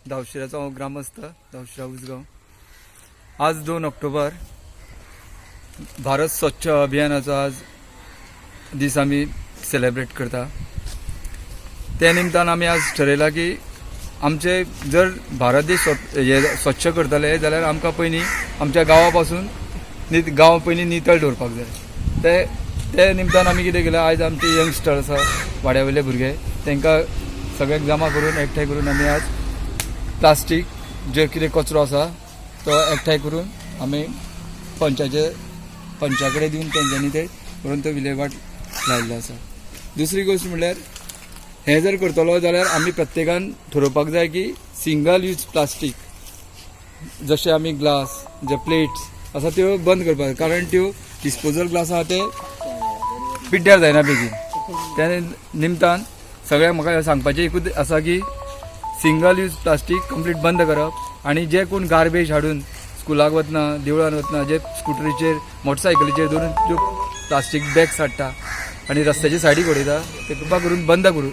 धावशिऱ्याचो हांव ग्रामस्थ, धावशिरा उसगांव. आज 2 ऑक्टोबर, भारत स्वच्छ अभियानाचो आज दीस आमी सेलेब्रेट करता. त्या निमतान आमी आज ठरयलां की आमचे जर भारत देश हे स्वच्छ करतले जाल्यार आमकां पयलीं आमच्या गांवा पासून गांव पयलीं नितळ दवरपाक जाय. ते ते निमतान आमी कितें केलां, आयज आमचे यंगस्टर आसा, वाड्या वयले भुरगे, तांकां सगळ्यांक जमा करून, एकठांय करून आमी आज प्लास्टीक जे कितें कचरो आसा तो एकठांय करून आमी पंचा कडेन दिवन तेंच्यांनी ते करून तो विलेवाट लायिल्लो आसा. दुसरी गोश्ट म्हणल्यार, हें जर करतलो जाल्यार आमी प्रत्येकान ठरोवपाक जाय की सिंगल यूज प्लास्टीक, जशे आमी ग्लास, जे प्लेट्स आसा, त्यो बंद करपाक जाय, कारण त्यो डिस्पोजल ग्लास आहा ते पिड्ड्यार जायना बेगीन. त्या निमतान सगळ्यांक म्हाका सांगपाचें एकूच आसा की सिंगल यूज प्लास्टीक कंप्लीट बंद करप आनी जे कोण गार्बेज हाडून स्कुलाक वतना, देवळान वतना जे स्कुटरीचेर, मोटरसायकलीचेर दवरून ज्यो प्लास्टीक बॅग्स हाडटा आनी रस्त्याच्या सायडीक उडयता, ते कृपा करून बंद करू.